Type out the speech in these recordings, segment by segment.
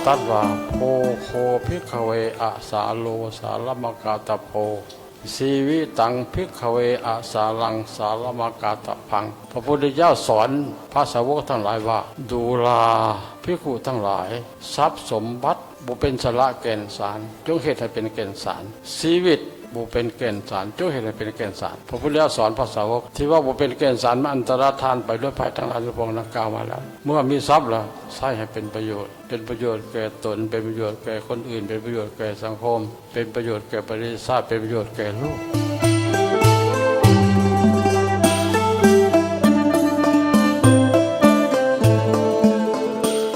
ຕັດວ່າ ໂພໂຄ ພິກຂະເວ ອະສາໂລ ສາລະມະກະຕະໂພ ຊີວິຕັງ ພິກຂະເວ ອະສາລັງ ສາລະມະກະຕະພັງ. ພະພຸດທະເຈົ້າສອນພະສາວົກທັງຫຼາຍວ່າ ດູລາ ພິກຂຸທັງຫຼາຍ, ຊັບສົມບັດບໍ່ເປັນສາລະແກ່ນສານ ຈົ່ງເຮັດໃຫ້ເປັນແກ່ນສານ, ຊີວິດບໍ່ເປັນແກ່ນສານ ຈົ່ງເຮັດໃຫ້ເປັນແກ່ນສານ. ພະພຸດທະເຈົ້າສອນພະສາວົກທີ່ວ່າບໍ່ເປັນແກ່ນສານ ມັນອັນຕະລາທານໄປດ້ວຍໄພທັງຫຼາຍທີ່ພະອົງດັ່ງກ່າວມາແລ້ວ. ເມື່ອມີຊັບແລ້ວ ໃຊ້ໃຫ້ເປັນປະໂຫຍດ, ເປັນປະໂຫຍດແກ່ຕົນ, ເປັນປະໂຫຍດແກ່ຄົນອື່ນ, ເປັນປະໂຫຍດແກ່ສັງຄົມ, ເປັນປະໂຫຍດແກ່ປະເທດຊາດ, ເປັນປະໂຫຍດແກ່ໂລກ.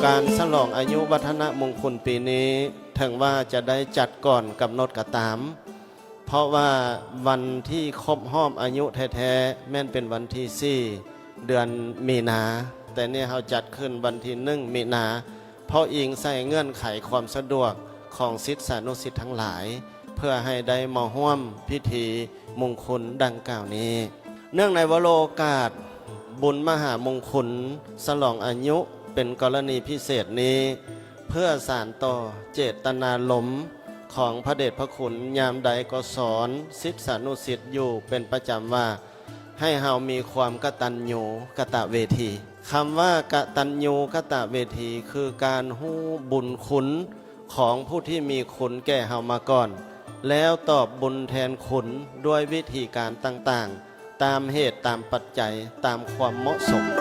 ການສະຫຼອງອາຍຸວັດທະນະມົງຄຸນປີນີ້ ເຖິງວ່າຈະໄດ້ຈັດກ່ອນກຳນົດກໍຕາມ, ເພາະວ່າວັນທີ່ຄົບຮອບອາຍຸແທ້ໆ ແມ່ນເປັນວັນທີສີ່ ເດືອນມີນາ, ແຕ່ນີ້ເຮົາຈັດຂຶ້ນວັນທີໜຶ່ງ ມີນາ ເພາະອີງໃສ່ເງື່ອນໄຂຄວາມສະດວກຂອງສິດສານຸສິດທັງຫຼາຍ ເພື່ອໃຫ້ໄດ້ມາຮ່ວມພິທີມຸງຄຸນດັ່ງກ່າວນີ້. ເນື່ອງໃນວະໂລກາດບຸນມະຫາມຸງຄຸນສະຫຼອງອາຍຸເປັນກໍລະນີພິເສດນີ້ ເພື່ອສານຕໍ່ເຈດຕະນາລົມຂອງພະເດດພະຄຸນ ຍາມໃດກໍສອນສິດສານຸສິດຢູ່ເປັນປະຈຳວ່າ ໃຫ້ເຮົາມີຄວາມກະຕັນຍູກະຕະເວທີ. ຄຳວ່າກະຕັນຍູກະຕະເວທີ ຄືການຮູ້ບຸນຄຸນຂອງຜູ້ທີ່ມີຄຸນແກ່ເຮົາມາກ່ອນ ແລ້ວຕອບບຸນແທນຄຸນດ້ວຍວິທີການຕ່າງໆ ຕາມເຫດຕາມປັດໄຈ ຕາມຄວາມເໝາະສົມ.